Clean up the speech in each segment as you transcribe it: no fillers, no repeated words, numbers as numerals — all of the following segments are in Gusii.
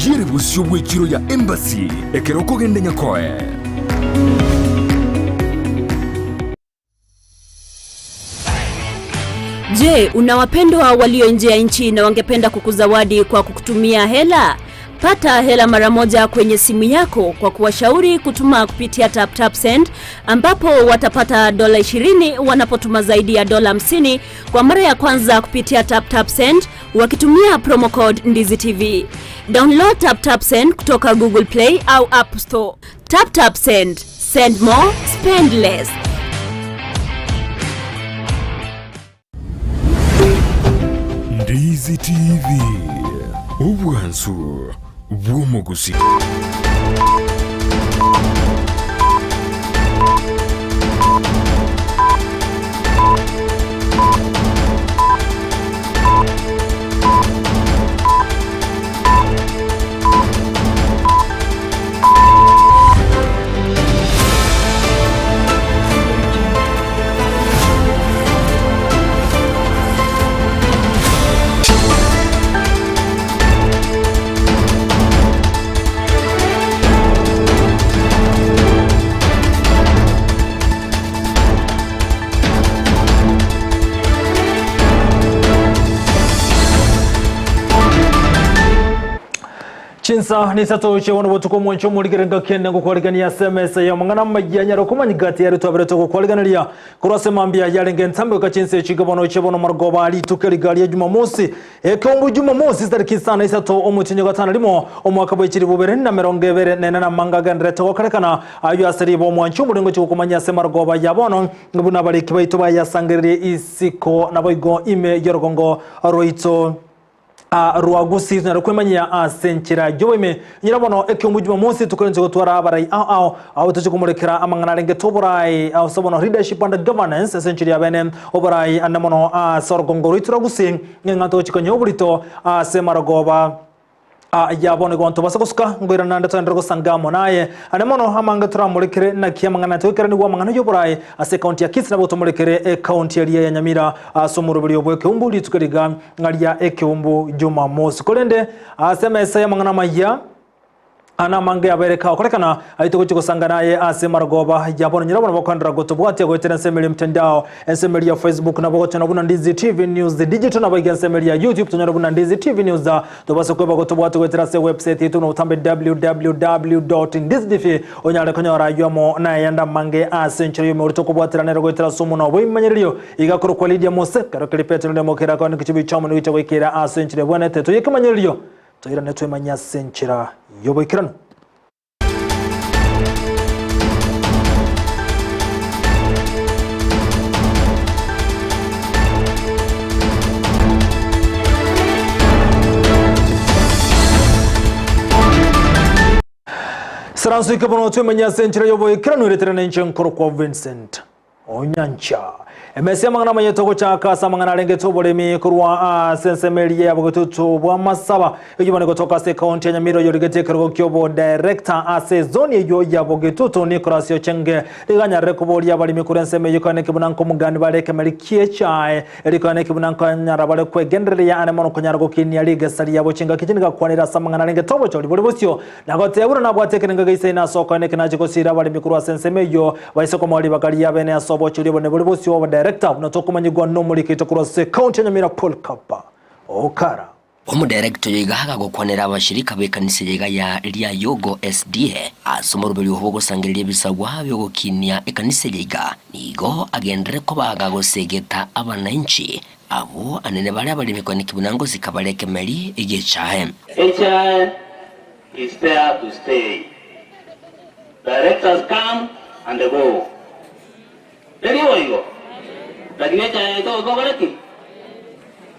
Eyio ere bosio bw'echiro ya Embassy ekero okogenda Nyakoe. Je, una wapendwa walio nje ya nchi na wangependa kukuzawadi kwa kukutumia hela? Pata hela mara moja kwenye simu yako kwa kuwashauri kutuma kupitia TapTap Send ambapo watapata dola 20 wanapotuma zaidi ya dola 50 kwa mara ya kwanza kupitia TapTap Send wakitumia promo code Ndizi TV. Download TapTap Send kutoka Google Play au App Store. TapTap Send. Send more, spend less. Ndizi TV, obwansu bw'omogusi. Chinsa nisato chiabono botuko omwancho omorigere ngaki ende ngokwarigania ase emesa ya amang'ana amayia nyare okomanya gati yaria twaberete gokwariganeria korwa ase mambia yarenge entambe goika chinsa echi bono chiabono marogoba rituko eriga ria Jumamosi ekeumbu Jumamosi tariki isano na isato omotienyi o gatano rimo omwaka bwe chilifu bibere na merongo ebere na ene na amanga agenderete gokorekana ayio ase riba omwancho omorenge gochia gokomanyia ase marogoba ya bono buna abariki baito bayasangererie isiko naboigo ime y'orogongo rwaito rwa Gusii tonyare kwemanyia ase enchera y'oboime. Nyira bono ekeumbu Jumamosi tokorenche gotwara abarai ao ao abo toche komorekera amang'ana arengete oborai ase bono leadership and governance ase enchera ya bene oborai ande mono ase orogongo rwaito rwa Gusii ng'a togochi konya oborito ase marogoba Aya bono igo ntobasa gosuka, ngoirana naende togenderere gosanga amo naye. Ande mono amange toramorekere, naki amang'ana toikeranigwe amang'ana y'oboraai ase ekaunti ya Kisii nabo tomorekere ekaunti eria ya Nyamira ase omoroberio bw'ekeumbu rituko riga ria ekeumbu Jumamosi. Korende ase emesa y'amang'ana amayia, Aya namange abeere kagokorekana, ayio togochia gosanga naye ase marogoba ya bono. Nyora bono bokoenderera gotobwatia goetera ensemo eria y'emtandao, ensemo eria ya Facebook nabo gochora buna Ndizi TV News Digital nabo iga ensemo eria ya YouTube tonyore buna Ndizi TV News. Tobase kweba gotobwatia goetera ase ewebsite yaito buna botambe www.ndizitv onyare konyora ayio amo nayende amange ase enchera y'omoerio tokobwatera nere goetera ase omonwa bw'ebimanyererio iga korokwa Lydia Mose kero keria Petero ndemokera kone kichibi chiamo nigo goikera ase enchera ebwenerete toyie ekemanyererio Toirane twemanye ase enchera y'oboikeranu. Saranso ike bono twemanye ase enchera y'oboikeranu eretere nenche nkorokwa Vincent. Onyancha. Emesa y'amang'ana amanyete ogochaka ase amang'ana arengete oboremi korwa ase ensemo eria ya bogetutu bw'amasaba eyio bono egotoka ase ekaunti ya Nyamira oyorigetie ekerogo ki'obodirector ase ezoni eyio ya Bogetutu Nicholas Ochenge riganyarire koboria abaremi korwa ensemo eyio koeneki buna nkomogani bare ekemeri ki'echae erio koeneki buna nkonyara bare kwegendereria ane mono konyara gokinia rigesa riabo chingaki chinde gakwanire ase amang'ana arengete obochori bore bosio Na goteba buna nabwate ekerengo geisaine ase okoene ekenache gosiira abaremi korwa ase ensemo eyio, baise komoa ribaga riabene ase obochori obonene bore bosio bw'abadirector, buna tokomanyigwa nomoriki oito korwa ase ekaunti ya Nyamira Paul Kapa Okara. Omodirector oyo iga agagokwanera abashirika b'ekanisa eye iga ya Riayogo SDA ase omoroberio bw'ogosangereria ebisagwa biogokinia ekanisa eye iga nigo agenderere koba agagosegeta abananchi Abwo anene bare abaremi kwaneki buna ngosika bare ekemeri gi'echae. Echae is there to stay. Directors come and go. Teri boigo? Lakini echae yaito goika okore ki?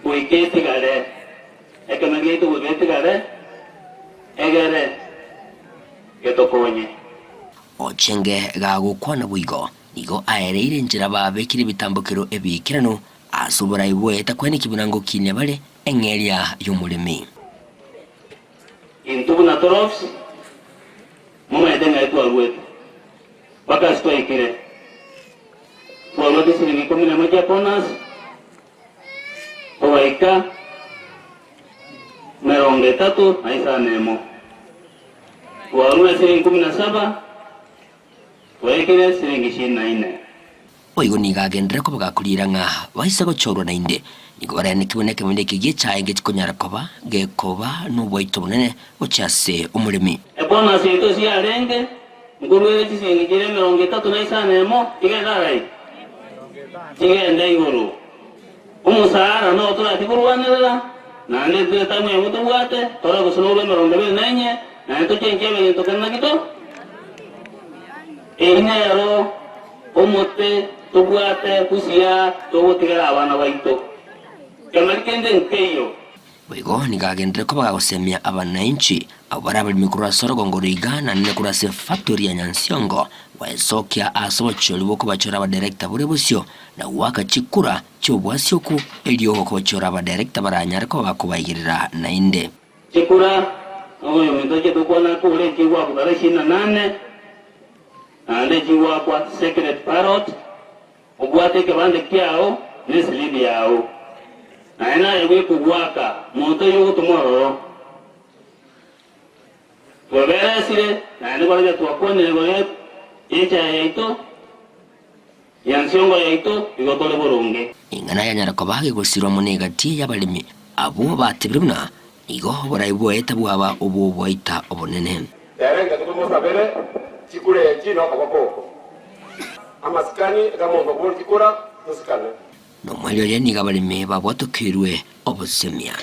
Goika etigare. Ekemeri giaito goika etigare egere getokonye. Ochenge gagokwana boigo, nigo aereire enchera babekire ebitambokero ebiikeranu Ase oborai bwaye takweneki buna ngokinia bare eng'eria y'omoremi. Intwe buna tore ofisi, momanyete ng'ai twaruete, mpaka ase twaikire. Twaruete siringi ikomi na emo chia bonus, togaika merongo etato na isano emo. Twarure siringi kumi na saba, twaikire siringi ishirini na ine. Boigo nigo agenderere koba gakoriera ng'a baise gochorwa naende, nigo baraenekigwe nekemondo eke gi'echaye ngechi konyara koba gekoba nobwaito obonene gochia ase omoremi. Ebonus yaito ase yarenge, nkoruere chisiringi chiria emerongo etato na isano emo, chigende arai? Chigende igoro. Omosaara noro torachie korwanerera, naende intwe etamu eyemo tobwate, tore gose norwa emerongo ebere na enye, naende tochenchie ebegento kende naki to? Eri nero omote tobwate busia togotigera abana baito. Kemeri kende nkeiyo. Boigo nigo agenderere koba gagosemia abananchi abwo bare abaremi korwa ase orogongo rw'iga naende korwa ase efactory ya Nyansiongo gwesokia ase obochori bw'okobachora abadirector bore bosio na goaka chikura chi'obwasioku erio okochora abadirector baranyare koba bakobaigerera naende. Chikura, Oyominto oche tokwana akore echigwakwa tarehe ishirini na nane, naende echigwakwa secret ballot, Obwate ekebande kiao na esilibi yao, naye naye bw'ekogoaka monto oyio ogotoma ororo. Tweberesire, naende barabwo twakwanire igoro y'echaye yaito, ya nsiongo yaito, igo tore boronge. Eng'ana yanyara koba gegosirwa mono egati y'abaremi abwo batebire buna igo oborai bwaye tabwaba obw'oboita obonene. Ere ngaki tomosabere chikura echi nokoboko oko. Amasikani, iga monto okobora chikura, tosikane. Nomoerio oria nigo abaremi babwatokeirwe obosemia.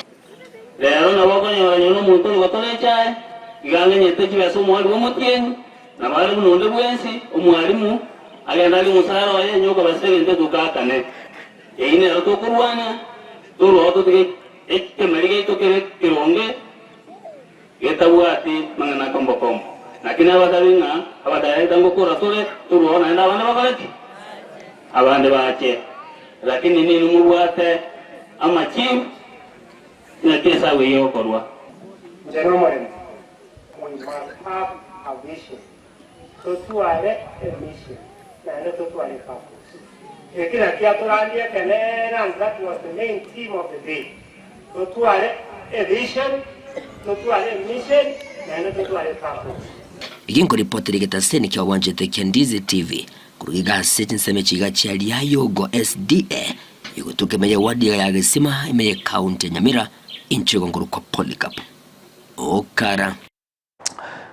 Rero nabo okonyora nyora omonto ore gotora echae, iga ang'enyete chibesa omwali bw'omotienyi, nabo are buna onde bwensi, omwalimu, agende arie omosara oye, onye okobasire egento etuka akane. Eyio nero tokorwania, torwao totige ekemeri giaito kere ekeronge, Getabwati mang'ana kombokombo. Naki nabatabi ng'a abadirector ngokora tore, torwao naende abande bakore ki? Abande bache. Lakini ninwe mobwate amachief ng'aki esabu eye egokorwa. Inche nomoremi, we must have a vision, totware a mission naende totware a purpose. Eki nakio atorandia ekeneene and that was the main theme of the day. Totware a vision, totware a mission naende totware a purpose. Eki nkoripotera egetaseni kia obwanchete kia Ndizi TV korwa iga ase chinsemo echi iga chia Riayogo SDA egotuka ime ye ward iga ya Gesima ime ye county ya Nyamira inche igo nkorokwa Polycarp Okara.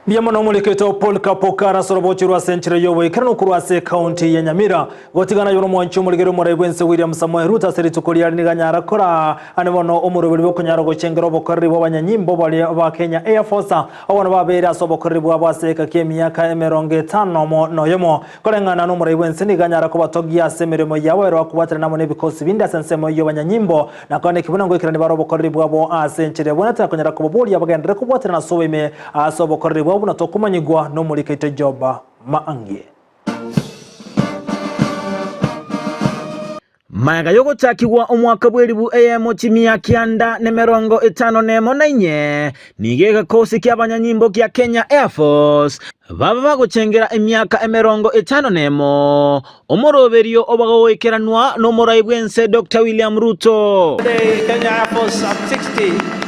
Mbuya mono omorikete o Polycarp Okara ase orobochi rwa ase enchera y'oboikeranu korwa ase ekaunti ya Nyamira. Gotigana aye nomwanchi omorigeri omorai bw'ense William Samoei Ruto ase rituko riare nigo anyara kora ane bono omoroberi bw'okonyara gochengera obokoreri bw'abanyanyimbo baria ba Kenya Air Force abwo babeire ase obokoreri bwabo ase egeka ki'emiaka emerongo etano omo noyomo. Koreng'ana nomorai bw'ense nigo anyara kobatogia ase emeremo yabo ere bakobwaterana amo nebikosi binde ase ensemo y'obanyanyimbo, na kwane ki buna ngoikerania bare obokoreri bwabo ase enchera ebwenerete na konyara kobaboria bagenderere kobwaterana ase oboime ase obokoreri bwabo buna tokomanyigwa nomoriko oito Job Maangi. Magega y'ogochakigwa omwaka bw'elibu eyemo chimia kianda nemerongo etano nemo na inye, nigo egekosi ki'abanyanyimbo kia Kenya Air Force baba bagochengera emiaka emerongo etano nemo, omoroberio obagoikeranwa n'omorai bw'ense Doctor William Ruto. Kenya Air Force at 60.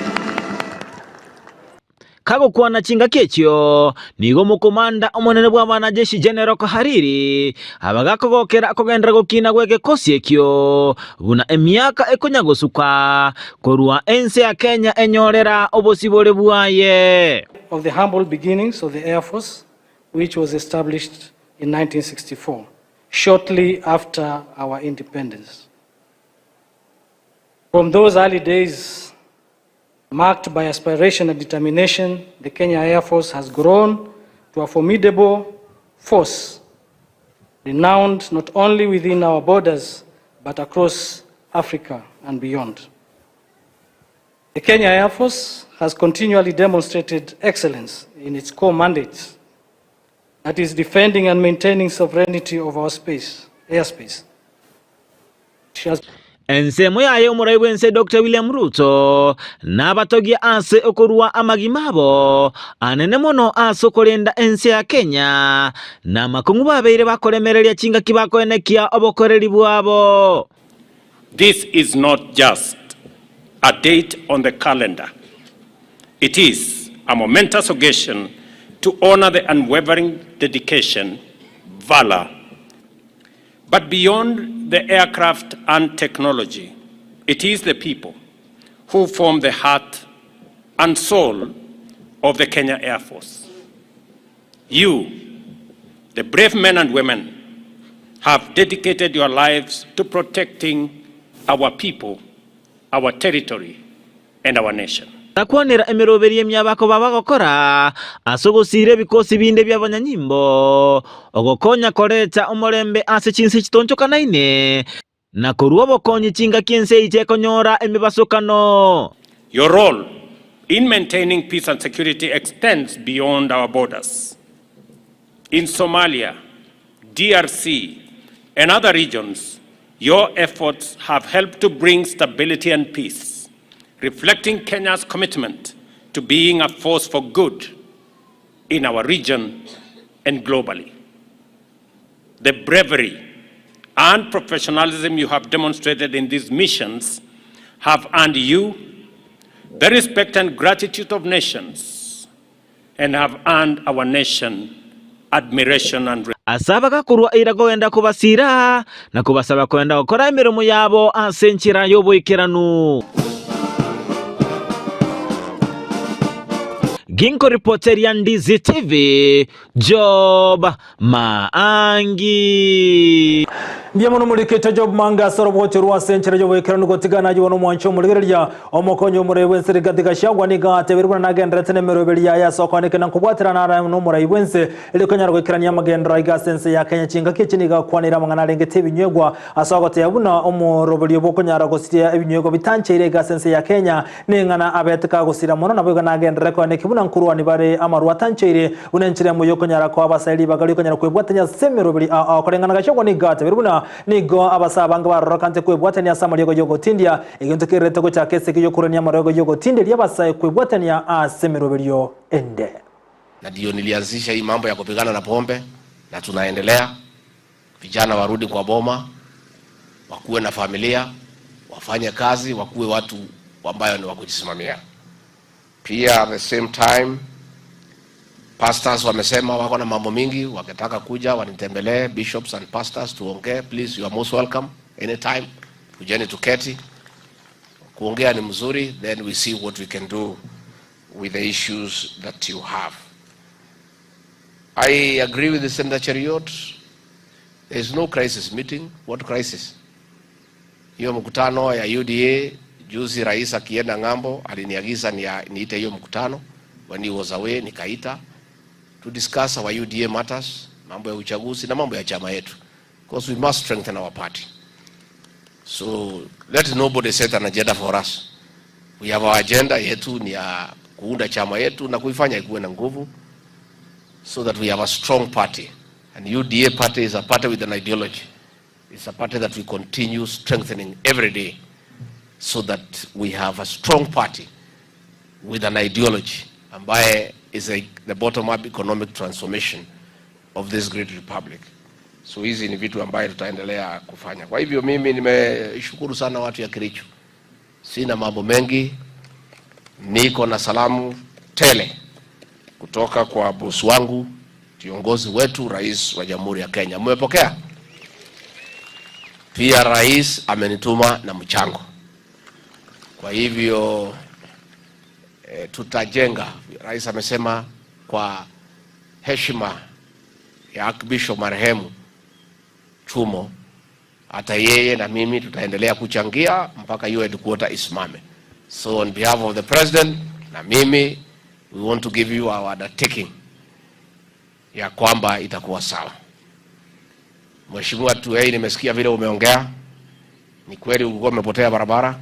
Kagokwana chingaki echio, nigo omokomanda omonene bw'abanajeshi General Kahariri abagakogokera kogenderera gokina gw'egekosi ekio buna emiaka ekonya gosuka korwa ense ya Kenya enyorera obosibore bwaye. Of the humble beginnings of the Air Force which was established in 1964 shortly after our independence. From those early days Marked by aspiration and determination, the Kenya Air Force has grown to a formidable force, renowned not only within our borders, but across Africa and beyond. The Kenya Air Force has continually demonstrated excellence in its core mandates, that is, defending and maintaining sovereignty of our space, airspace. Ensemo yaye omorai bw'ense Doctor William Ruto nabatogie ase okorua amagima abo anene mono ase okorenda ense ya Kenya na amakong'u babeire bakoremereria chingaki bakoenekia obokoreri bwabo. This is not just a date on the calendar, it is a momentous occasion. to honor the unwavering dedication, valor, but beyond the aircraft and technology, it is the people who form the heart and soul of the Kenya Air Force. You, the brave men and women, have dedicated your lives to protecting our people, our territory, and our nation. Takwanera emeroberio emiabako babagokora ase ogosiira ebikosi binde bi'abanyanyimbo, ogokonya koreta omorembe ase chinse chitonchokanaine, na korua obokonyi chingaki ense eito ekonyora emebasokano. Your role in maintaining peace and security extends beyond our borders. In Somalia, DRC, and other regions, your efforts have helped to bring stability and peace, reflecting Kenya's commitment to being a force for good in our region and globally. The bravery and professionalism you have demonstrated in these missions have earned you the respect and gratitude of nations and have earned our nation admiration and Ase abagakorwa eira kogenda kobasiira, na kobasaba kogenda gokora emeremo yabo ase enchera y'oboikeranu. Ginkoripoteria Ndizi TV, Job Maangi. Mbuya mono morikete Job Mange ase orobogocho rwa ase enchera y'oboikeranu gotigana ayio bono omwancho omorigereria omokonyi omorei bw'ense Rigathi Gachagua nigo atebirie buna nagendererete nemeroberi yaye ase okoanekera na nkobwaterana are nomorai bw'ense erio konyara goikerania amagenderero aiga ase ense ya Kenya chingaki echi nigo akwanire amang'ana arengete ebinywegwa ase ogotebia buna omoroberio bw'okonyara gosiria ebinywegwa bitancheire aiga ase ense ya Kenya Neng'ana abete kagosira mono, naboigo nagenderere koeneki buna nkorwani bare amarwa atancheire, buna enchera emo y'okonyara koa abasae ribaga ri'okonyara kwebwatania ase emeroberi ao ao. Koreng'ana gachia nigo atebirie buna nigo abasae abange barorokante kwebwatania ase amariogo y'ogotindia, egento kererete gochaka esegi y'okorwania amariogo y'ogotinderia abasae kwebwatania ase emeroberio ende. Na ndiyo nilianzisha hii mambo ya kupigana na pombe na tunaendelea. Vijana warudi kwa boma, wakuwe na familia, wafanye kazi, wakuwe watu ambayo ni wa kujisimamia. Pia at the same time pastors wamesema wako na mambo mingi, wakitaka kuja wanitembelee, bishops and pastors tuongee. Please, you are most welcome anytime. Kujeni tuketi, kuongea ni mzuri, then we see what we can do with the issues that you have. I agree with the Senator Cheruiyot. There is no crisis meeting. What crisis? Hiyo mkutano ya UDA juzi, rais akienda ng'ambo aliniagiza niite hiyo mkutano. When he was away, nikaita to discuss our UDA matters, mambo ya uchaguzi na mambo ya chama yetu, because we must strengthen our party. So let nobody set an agenda for us. We have our agenda yetu ni ya kuunda chama yetu na kuifanya ikuwe na nguvu so that we have a strong party. And UDA party is a party with an ideology. It's a party that we continue strengthening every day so that we have a strong party with an ideology ambaye is the bottom-up economic transformation of this great republic. So hizi ni vitu ambaye tutaendelea kufanya. Kwa hivyo mimi nimeshukuru sana watu ya Kericho. Sina mambo mengi, niko na salamu tele kutoka kwa bosi wangu kiongozi wetu rais wa Jamhuri ya Kenya. Mmepokea? Pia rais amenituma na mchango. Kwa hivyo tutajenga. Rais amesema kwa heshima ya Archbishop marehemu Chumo, hata yeye na mimi tutaendelea kuchangia mpaka hiyo headquarter isimame. So on behalf of the president na mimi, we want to give you our undertaking ya kwamba itakuwa sawa. Mheshimiwa Tuwei, nimesikia vile umeongea. Ni kweli ulikuwa umepotea barabara,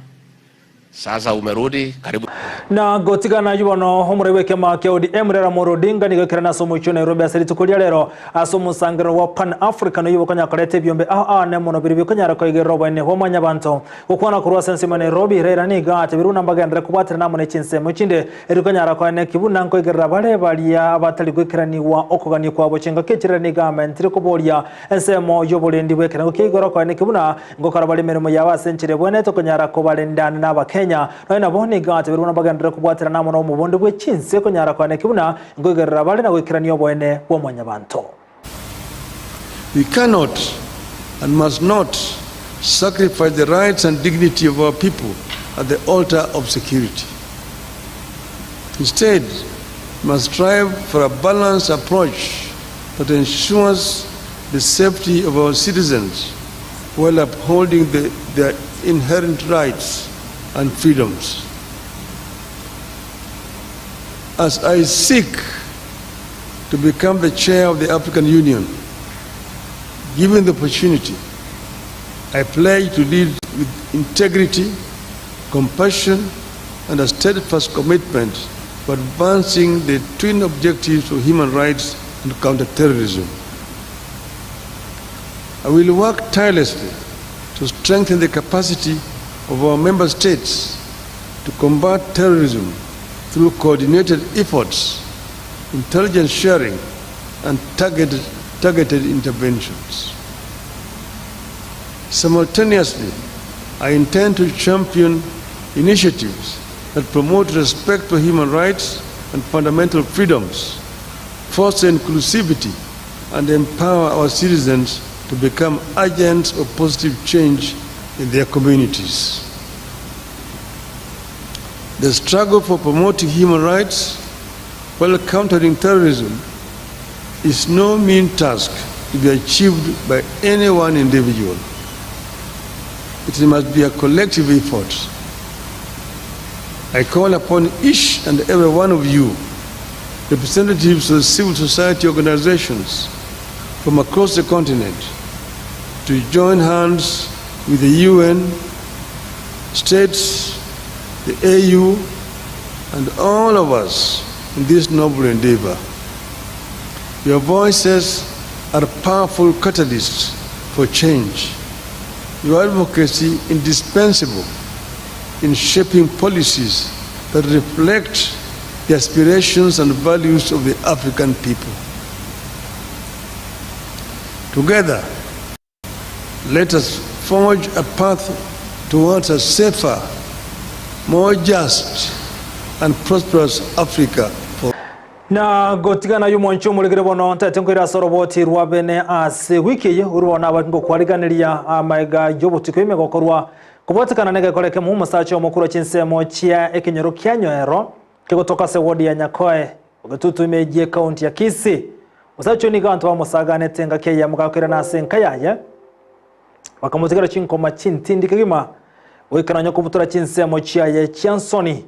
sasa umerudi, karibu. Na gotigana yubono omoroi bwa ekiama kia ODM Raila Amolo Odinga nigo ekerene ase omochie o Nairobi ase rituko ria rero ase omosangerero bwa Pan African oyio bokonyara koreta ebiombe ao ao ane mono biria bikonyara koigerera oboene bwa mwanyabanto. Gokwana korwa ase ensemo ya Nairobi, Raila nigo atebire buna mbagenderere kobwaterana amo ne chinsemo chinde erio konyara koeneki buna nkoigerera bare baria batari goikeranigwa okogania kwabo chingaki echirere nigo amentire koboria ensemo y'oborendi bw'ekerengo kia igoro koeneki buna Ngokora bare emeremo yabo ase enchera ebwenerete konyara kobarendana n'Abakenya. Nonya nabo nigo ateberwe buna bagenderere kobwaterana amo nomobondo bwe chinse konyara koaneki buna nkoigerera bare na goikerania oboene bwa mwanyabanto. We cannot and must not sacrifice the rights and dignity of our people at the altar of security. Instead, we must strive for a balanced approach that ensures the safety of our citizens while upholding the, their inherent rights and freedoms. As I seek to become the chair of the African Union, given the opportunity, I pledge to lead with integrity, compassion, and a steadfast commitment to advancing the twin objectives of human rights and counterterrorism. I will work tirelessly to strengthen the capacity of our member states to combat terrorism through coordinated efforts, intelligence sharing, and targeted, targeted interventions. Simultaneously, I intend to champion initiatives that promote respect for human rights and fundamental freedoms, foster inclusivity, and empower our citizens to become agents of positive change in their communities. The struggle for promoting human rights while countering terrorism is no mean task to be achieved by any one individual. It must be a collective effort. I call upon each and every one of you, representatives of civil society organizations from across the continent, to join hands with the UN, states, the AU, and all of us in this noble endeavor. Your voices are powerful catalysts for change. Your advocacy indispensable in shaping policies that reflect the aspirations and values of the African people. Together, let us forge a path towards a safer, more just, and prosperous Africa for Na gotigana y'omwancho omoregere bono ntaete nkoira ase oroboti rwa bene ase wiki eye orwo bono abari ngokwariganeria amaega y'obotuko ime gokorwa kobwatekana negekore ekemo omosacha omokuru chinsemo chia ekenyoro kia nyoero kegotoka ase wodi ya Nyakoe ogetutu ime gie county ya Kisii. Omosacha oyo nigo abanto bamosaganete engaki eyemo gakoirana ase enka yaye bakamotigera chinkoma chintindi kegima goika nonya kobutora chinsemo chiaye chia nsoni.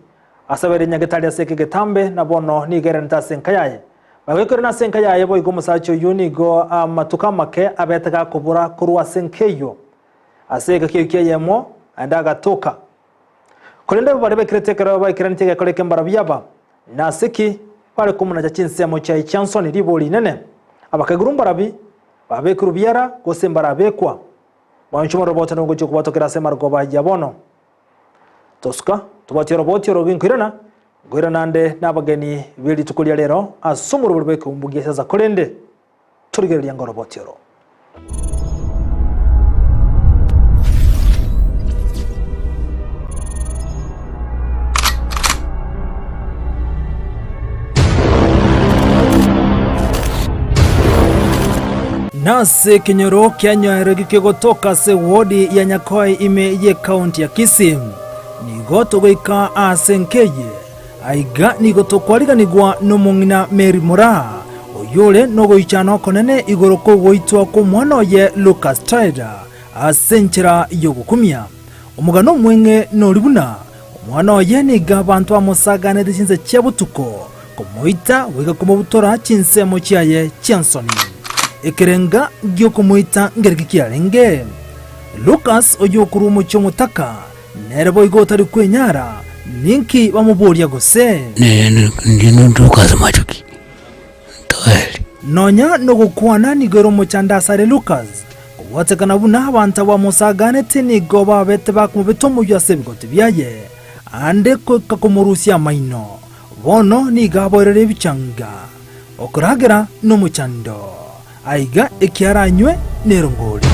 Asabere nyagetari ase eke getambe, na bono nigo erenete ase enka yaye. Bagoikerana ase enka yaye boigo omosacha oyio nigo amatuko amake abete gakobora korwa ase enka eyio. Ase egeka ekio ki'eyemo naende agatoka. Korende baria baikirete ekero baikeranetie egekora eke mbarabwo aba, nase ki bare komonacha chinsemo chiaye chia nsoni ribori rinene? Abakaiguru mbarabi babekirwe biara, gose mbarabekwa? Mwanche omoroboti nogochia kobatokera ase amarogoba ya bono. Tosuka, tobwatie oroboti oro ginkoirana, nkoirana ande nabageni be rituko ria rero ase omorobori bw'ekeumbu gia siasa korende torigereria ngoroboti oro. Nase ekenyoro kia Nyaerogi kegotoka ase ewodi ya Nyakoe ime y'ekaunti ya Kisii, nigo togoika ase enka eye. Aiga nigo tokwariganigwa nomong'ina Mary Moraa, oyio ore nogoichana okonene igoro kw'ogoitwa kw'omwana oye Lucas Tyler ase enchera y'ogokumia. Omogano omweng'e nori buna, omwana oye nigo abanto bamosaganete chinsa chia botuko komoita goika komobutora chinsemo chiaye chi'ensoni. Ekerenga gi'okomoita ngereki kiarenge. Lucas oyio okorwa omochie omotaka, nere boigo otari kwenyara, ninki bamoboria gose? Nonya nogokwana nigo ere omochando asare Lucas, kobwatekana buna abanto abwo bamosaganete nigo babete bakomobeta omoyio ase ebigoti biaye, aande goika komorusia amaino. Bono nigo aboirere ebichanga, okoragera nomochando, aiga ekiaranywe nerongori.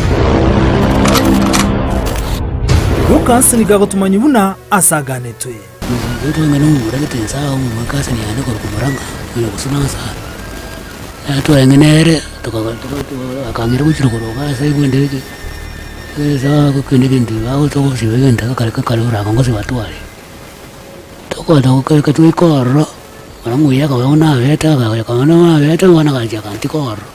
Lucas nigo agotomanywa buna asaganetwe. Omonto nomomura gete inse agwo omokaseni yane korwa Murang'a oyo gosuna ase aya, twarenge nere akang'ira gochia rogoro iga ase egwende eke, kende gento bagotogosiba egento ekare kare oranga ngosiba tware. Togocha twaika ororo, ekero ng'oyia akaba nabete akaba nabete bono agacha agantiga ororo.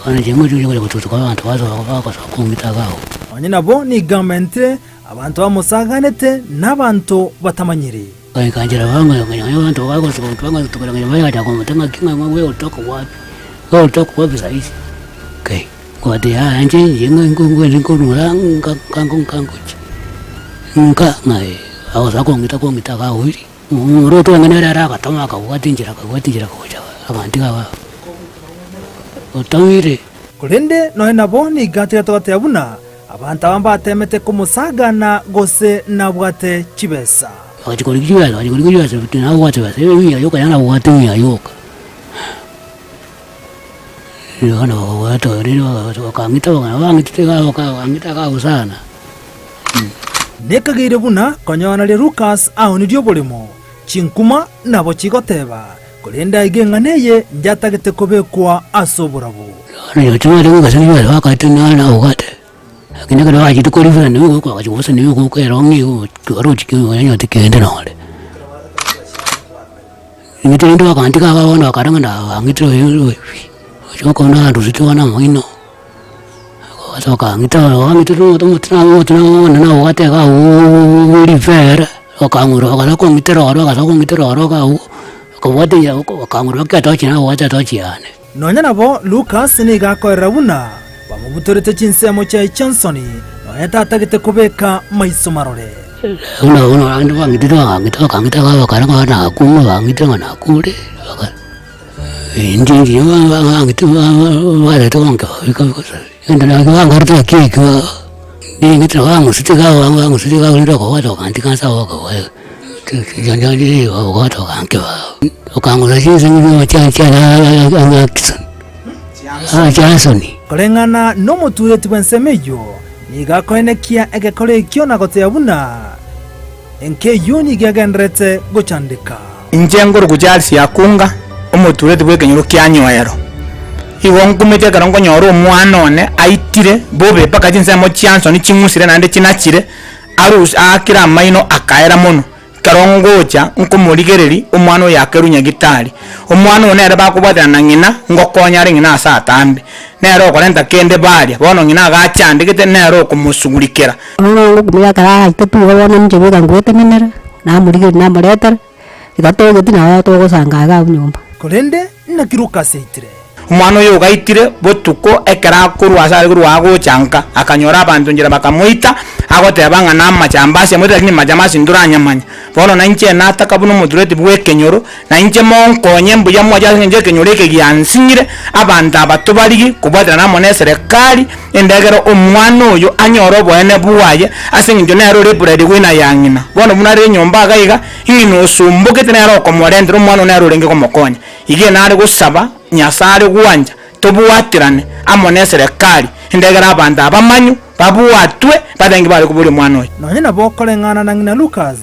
Bono inche ngochia gocha gotutuka abanto basoa bagosoa kong'ita iga agwo. Onye nabo nigo amentire Abanto bamosaganete nabanto batamanyiri. Bagaika nchera bang'anya abanto bagosuka bagacha komote ng'aki ng'a wewe utoka wapi, wewe utoka wapi sahizi kai nkobatebia yaya inche inche ngwende nkorora nka nka nkangochi nka ng'a eh agosoa kong'ita kong'ita iga aoiri, omomura otwenge nere ere agatoma akabwata enchera akabwata enchera gocha agantiga iga otomire. Korende nonya nabo nigo atiga goteba buna Abanto aba mbateemete komosagana gose nabwate chibesa. Bagachia korigia chibesa, bagachia korigia chibesa, tinabwate besa, emiya yoka yaani nabwate emiya yoka. Bono bakabwata rende bakang'ita bang'itete iga bakang'ita iga abwo sana. Nekageire buna konyora Lukas aonirie oboremo, chinkuma nabo chigoteba, korende aiga eng'ana eye njatagete kobekwa ase oborabu. Bono timanyeti goika ase chibesa bakaete nare nabwate, lakini ekero bachete korifuna nigo okoagacha gose nigo okera ong'e igo twarochi ki onyore kende nore. Eng'iti rende bakantiga iga bono bakarora ng'a nabang'itire oyo oyo pi, ochi okona andusetie bono amaino, Bagosoka ang'ite ang'ite nabwate iga abwo rifere, bakang'ura bagasoa kong'itera ororo bagasoa kong'itera ororo iga abwo, bakabwata enchera bakang'ura baka etochi nabwate etochi yane. Nonya nabo, Lukas nigo akoerera buna bamobutorete chinsemo chiaye chi'ensoni, nonya tatagete kobeka maiso marore. Buna bono abande bang'itete bakang'ita bakang'ita iga bakare ng'a nakure bang'itire ng'a nakure, baka inche inche bang'ite barete bangarete naki ekio ning'ite bang'usete iga bang'usete iga rende okobwata okantiga nse agwo okang'usa chinse chiansoni. Koreng'ana nomotureti bw'ensemo eyio, nigo akoenekia egekora ekio na goteba buna enka eyio nigo egendererete gochandeka. Inche nkorokwa Charles Akunga, omotureti bw'ekenyoro kia Nyoero. Igo nkumete ekero nkonyora omwana one aitire bobe mpaka chinsemo chiansoni ching'usire naende chinachire, arus aakire amaino akaera mono. Ekero ngocha nkomorigereria omwana oyo akerwa nyagitari. Omwana oyo nere bakobwatana na ng'ina, ngokonya are ng'ina ase atambe. Nere okorenta kende baria, bono ng'ina agachandegete nere okomosugurikera. Bono ngokumia ekero aitete igo bono inche bweka ngoetenenera, namorigereria namoretera, iga togeti nabo togosanga iga abwo nyomba. Korende naki Lukas aitire? Omwana oyo ogaitire botuko ekero akorwa ase are korwa agocha nka, akanyora abanto nchera bakamoita, agoteba ng'a namachambasi amoite lakini machambasi ntoranyamanya. Bono nainche nataka buna omotureti bw'ekenyoro, nainche monkonye mbuya mwache ase eng'encho ekenyoro eke giansinyire, abanto aba tobarigi kobwaterana amo neserekari, endagera omwana oyo anyore oboene bwaye, ase eng'encho nere ore breadwinner ya ng'ina. Bono buna are enyomba iga iga, ng'ina osumbokete nere okomorentera omwana oyo nere orenge komokonya. Iga nare gosaba Nyasae are gwancha tobwaterane amo neserekari, endagera abanto aba bamanywe, babwatwe, batenge bare koboria omwana oyo. Nonya nabo koreng'ana na ng'ina Lukas,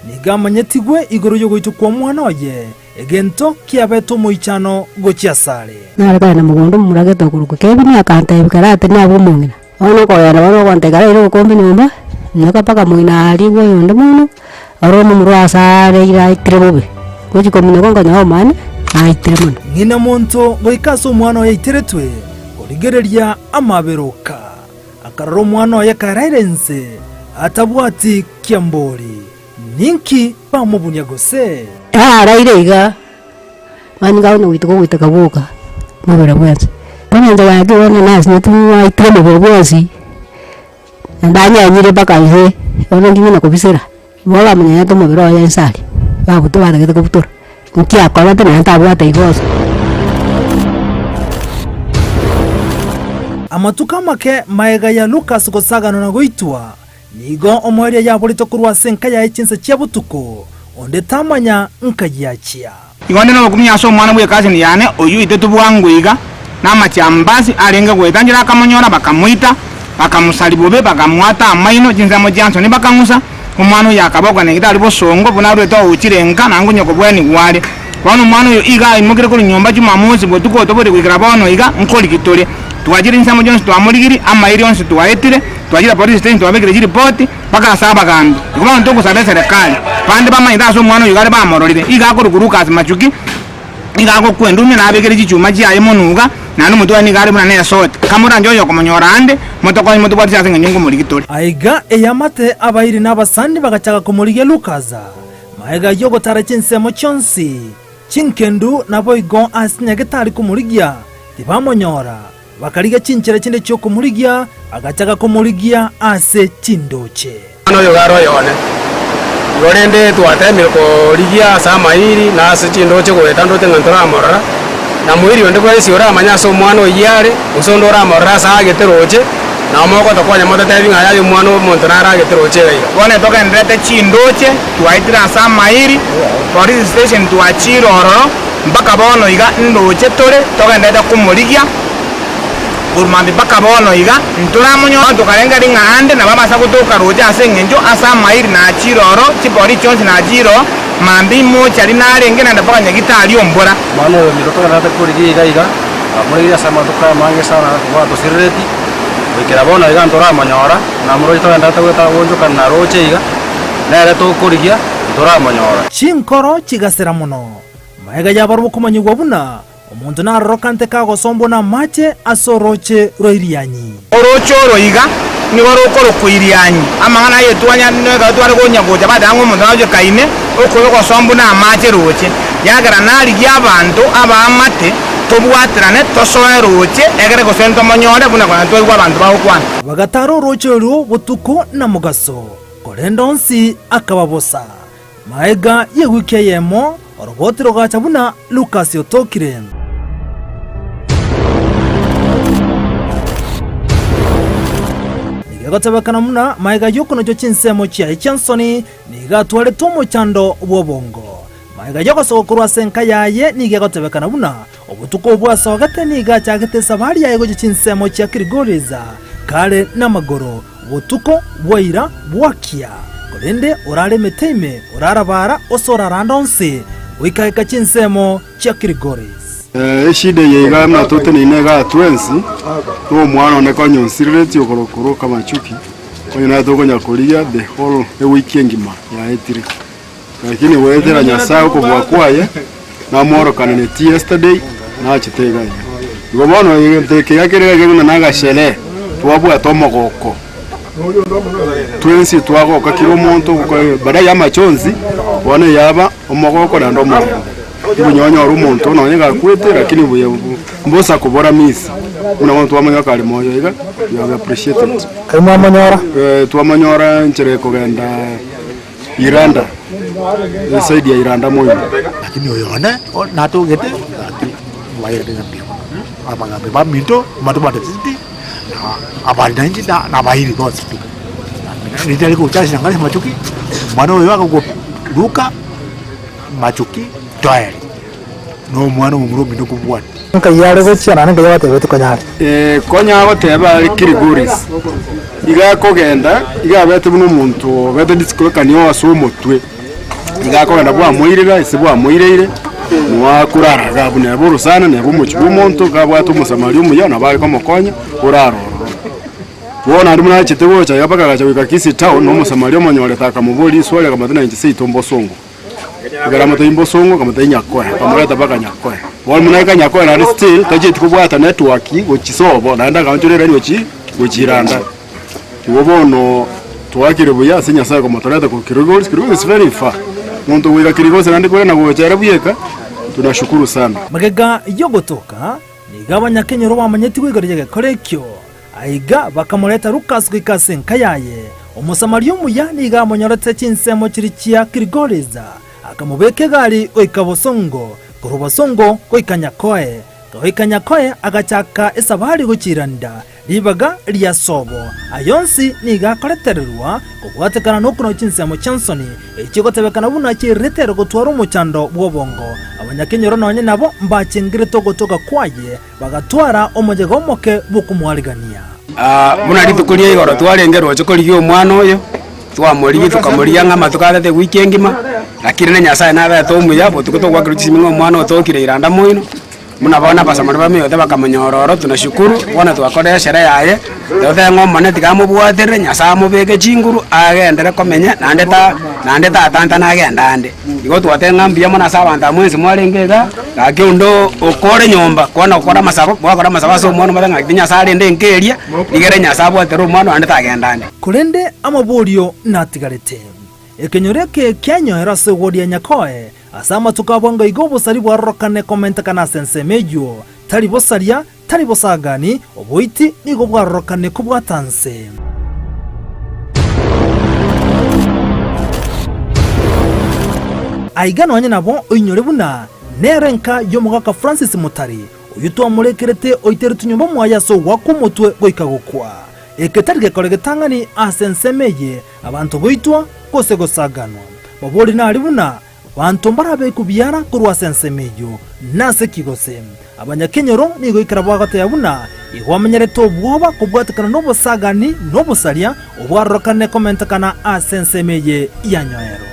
nigo amanyetigwe igoro y'ogoitwa kw'omwana oye, egento kiabete omoichano gochia asare. Nare kare na mogondo omomura gete okorokwa Kevin akantebia kare atene abwo omong'ina. Bono okogenda bono ogontebia kare aire obokombe nyomba, inyoka mpaka moino aria bwa oyonde mono, oro omomura ase areire aitire bobe. Ngochia kominyoka nkonyora omwane, aitire mono. Ng'ina monto goika ase omwana oye aiteretwe, korigereria amaberoka, akarora omwana oye karaire inse, atabwati kiambori. Ninki bamobunia gose? Araire iga, mani nigo akonya goiteka ogoiteka gwoka, mobere bwensi. Bono inche gaki bono nasinyete naitire omobere bwensi, naende anyenyire mpaka inse, bono nding'ina kobisera, igo bamonyenyete omobere oye inse aria, babutora batagete kobutora, nki akorete naende tabwate igoso. Amatuko amake magega ya Lukas gosaganwa na goitwa, Nigo omoerio yaborete korwa ase enka yaye chinsa chia botuko, onde tamanya nkayiachia. Igo onde nobokumia ase omwana bw'ekaseni yane, oyio oitetwe bwango iga namachambasi arenge goeta nchera akamonyora, bakamoita, bakamosaria bobe, bakamoata amaino, chinsemo chia nsoni bakang'usa. Omwana oyo akabokwa nyagetari bosongo, buna arwete ouchire nka, naende onye kobwenigwa are. Bono omwana oyo iga aimokire korwa nyomba Jumamosi botuko otobori goikera bono iga, nkorigi tore. Twachire chinsemo chionsi twamorigirie, amairi onsi twaetire, twachire police station twabekire chiripoti, mpaka ase abagambi. Igo bono togosaba eserekari, bande bamanyete ase omwana oyo iga are bamororire, iga akorokwa Lucas Machuki, nigo agokwa endumia na abekire chichuma chiaye monuga, naende omotwe oye nigo are buna nesoti. Kamoranche oyokomonyora aande, motokonye motobwatise ase engencho nkomorigia tore. Aiga eamate abairi na abasani bagachaka komorigia Lukas, magega y'ogotara chinsemo chionsi chinkendu naboigo ase nyagetari komorigia, tibamonyora. Bakarigia chinchera chinde chi'okomorigia, bagachaka komorigia ase chindoche. Omwana oyo iga are oyone. Igo rende twateemire korigia ase amairi na ase chindoche goeta ndoche ng'a ntoramorora, na moiri onde bwensi oramanye ase omwana oyio are, gose onde oramorore ase aagete roche, nao mogotokonya mototebi ng'a yaya omwana omonto nare agete roche iga iga. Bono togendererete chindoche, twaetire ase amairi, police station twachiire ororo, Mpaka bono iga ndoche tore togenderete komorigia korwa mambia mpaka bono iga ntoramonyora. Tokarengereria ng'a ande nabo abasa gotoka roche ase engencho ase amairi nachire oro, chipori chionsi nachire oo, mambia imoche aria narenge naende mpaka nyagitari ombora. Omwana oyo ominto togenderete korigia iga iga, twamorigirie ase amatuko amange sana tobwatosirereti, goikera bono iga ntoramonyora, namoroche togenderete goeta goonchokana na roche iga, nere tokorigia ntoramonyora. Chinkoro chigasira mono. Magega y'abarabwo komanyigwa buna omonto narorokante kagosombwa namache ase orooche rwa Irianyi. Orooche oro iga nigo rokorokwa Irianyi. Amang'ana aye twanya ekero tware konya gocha bateba ng'a omonto naroche kaine okoyo gosombwa namache roche. Yagera narigie abanto abaamate tobwaterane tosoe roche egere gose ntomonyore buna konya twaigwa abanto bagokwana. Bagatara orooche orwo botuko na mogaso, korende onsi akaba bosa. Magega y'ewiki eyemo, oroboti rogacha buna Lukasi otokire. Nigo egotebekana buna magega y'okonochwa chinsemo chiaye chi'ensoni nigo atwarete omochando bw'obongo. Magega y'ogosoka korwa ase enka yaye nigo egotebekana buna obotuko obwo asogete nigo achagete esabari yaye gochia chinsemo chia Kilgoris kare namagoro Botuko bwaira bwakia, korende orare emete ime, orarabara ase orarande onsi, goika gaika chinsemo chia Kirigoris. Eshida eye iga buna toteneine igaa twensi, na omwana one konya onsiriretie okorokwa kamachuki, konya naye tokonya korigia the whole ewiki engima yaetire. Lakini goetera Nyasaye okobua kwaye, namworokanenetie yesterday, nachete iga iga. Igo bono egento eke iga kere iga buna nagasherehe, twabwate omogoko. Twensi twagoka kera omonto baada ya amachonzi, bono eyaba omogoko naende omorembe. Mbuya onyore omonto nonye gakwete lakini buya mbosa kobora misi, buna bono twamanya kare moyo iga, we have appreciated. Karia mwamonyora? Twamonyora enchera ekogenda. Iranda, esaidi ya Iranda moino. Lakini oyo one natogete gaki mbairete ng'a mbuya mono. Abagambi baminto mbatobwateti pi, na abari nainche na abairi bonsi pi. Ritari gocha ase ring'ana ria machuki, omwana oyo agokwa Luka machuki toeri, na omwana omomura omino kobwati. Nkai are gochia naende nkai abatebetie konya are. Ee, konya agoteba are Kilgoris. Iga akogenda, iga abete buna omonto obete dislocation ase omotwe, iga akogenda bwamoirera ase bwamoireire, noakorara iga abwo neba orosana neba omochie bwa omonto, iga abwate omosamaria omuya nabo are komokonya, orara ororo. Bono naende buna achete gocha iga mpaka agacha goika Kisii town, na omosamaria omonyorete akamoboria riswali akamotebia na inche seito mbosongo. Ekero amotebia mbosongo, akamotebia Nyakoe, akamoreta mpaka Nyakoe. Bono buna aika Nyakoe naende still tachieti kobwata network gochia sobo, naende akaonchora eraini gochia gochiranda. Igo bono twakire buya ase Nyasaye komotoreta korwa Kilgoris, Kilgoris is very far. Monto goika Kilgoris naende korende gocha ere bweka, tunashukuru sana. Magega y'ogotoka, nigo abanyakenyoro bamanyetigwe igoro y'egekora ekio. Aiga bakamoreta Lukas goika ase enka yaye. Omosamaria omuya nigo amonyorete chinsemo chiria chia Kilgoris, akamobeka egari goika bosongo, korwa bosongo goika Nyakoe. Goika Nyakoe agachaka esabari gochia Iranda, ribaga ria sobo. Aya onsi nigo akoretererwa kobwatekana nokonoa chinsemo chi'ensoni, echigotebekana buna chiretere gotwara omochando bw'obongo. Abanyakenyoro nonye nabo mbachengerete ogotoka kwaye, bagatwara omoyega omoke bw'okomoarigania. Buna rituko ria igoro twarenge roche korigia omwana oyo. Twamorigia tokamorigia ng'a amatuko atete ewiki engima, lakini rende Nyasaye nabete omuya, botuko togwakerwa chisimi ng'a omwana otokire iranda moino, buna bono abasamari bamiote bakamonyora oro, tunashukuru, bono twakorire esherehe yaye, totebe ng'a Omonene tiga amobwaterere, Nyasaye amobeke chinguru, agenderere komenya naende ta naende tatantana agende ande. Igo twateba ng'a mbuya mono ase abanto aba mwensi mwarenge igaa, gaki onde okore nyomba, kwana gokora amasabo, mwakora amasabo ase omwana omotebe ng'a gaki Nyasaye arende enka eria, rigere Nyasaye abwatere omwana naende tagenda ande. Korende amaborio natigarete. Ekenyoro eke kianyoera ase egori ya Nyakoe, ase amatuko a bwango iga obosari bwarorokane komentekana ase ensemo eyio, tari bosaria, tari bosagani, oboiti nigo bwarorokane kobwata nse. Aiga nonye nabo oinyore buna nero enka y'omogaka Francis Mutari, oyio twamorekerete oiteretwe nyomba mwaye ase ogoakwa omotwe goika gokwa. Eke tari gekore getang'ani ase ensemo eye abanto goitwa gose gosaganwa. Mobori nari buna banto mbarabekwe biara korwa ase ensemo eyio. Nase ki gose? Abanyakenyoro nigo ekero bagoteba buna igo bamenyerete obwoba kobwatekana nobosagani na obosaria obwarorokane komentekana ase ensemo eye ya nyoero.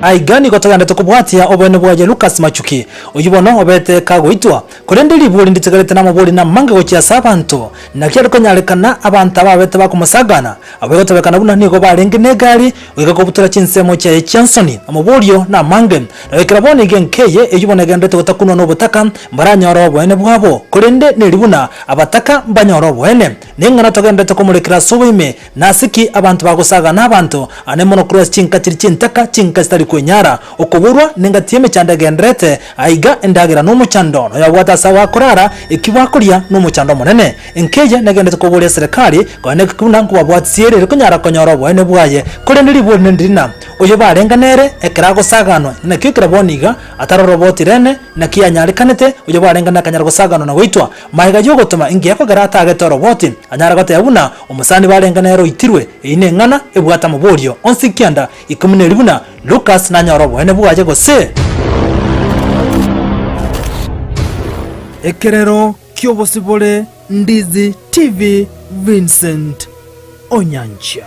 Aiga nigo togenderete kobwatia oboene bwaye Lucas Machuki, oyio bono obete kagoitwa. Korende ribori nditigarete namabori namange gochia ase abanto. Naki are konyarekana abanto aba babete bakomosagana, abwo egotebekana buna nigo barenge negari, goika kobutora chinsemo chiaye chia nsoni. Amaborio namange. Na goikera bono iga enka eye, eyio bono egenderete gotakunwa nobotaka, mbaranyore oboene bwabo. Korende neri buna abataka mbanyore oboene. Neng'ana togenderete komorekera ase oboime, Nase ki abanto bagosagana abanto ane mono korwa ase chinka chiria chintaka, chinka chitari kwenyara? Okoborwa nengati y'emechando egendererete, aiga endagera nomochando, na oyobwate ase abakorara, ekio bakoria nomochando omonene. Enka eye negenderete koboria eserekari, konya nekio buna nkobabwatisia ere konyara konyora oboene bwaye. Korende ribori nendiri ng'a, oyo barenge nere, ekero agosaganwa, nakio ekero bono iga ataroroboti rene, naki yanyarekanete, oyo barenge nakanyara gosaganwa na goitwa. Magega y'ogotoma engiya kogera atagete oroboti, anyare goteba buna omosani barenge nere oitirwe, eyio neng'ana ebwate amaborio onsi kianda ikomi neri buna Lucas nanyore oboene bwaye gose. Ekerero ki'obosibore Ndizi TV Vincent Onyancha.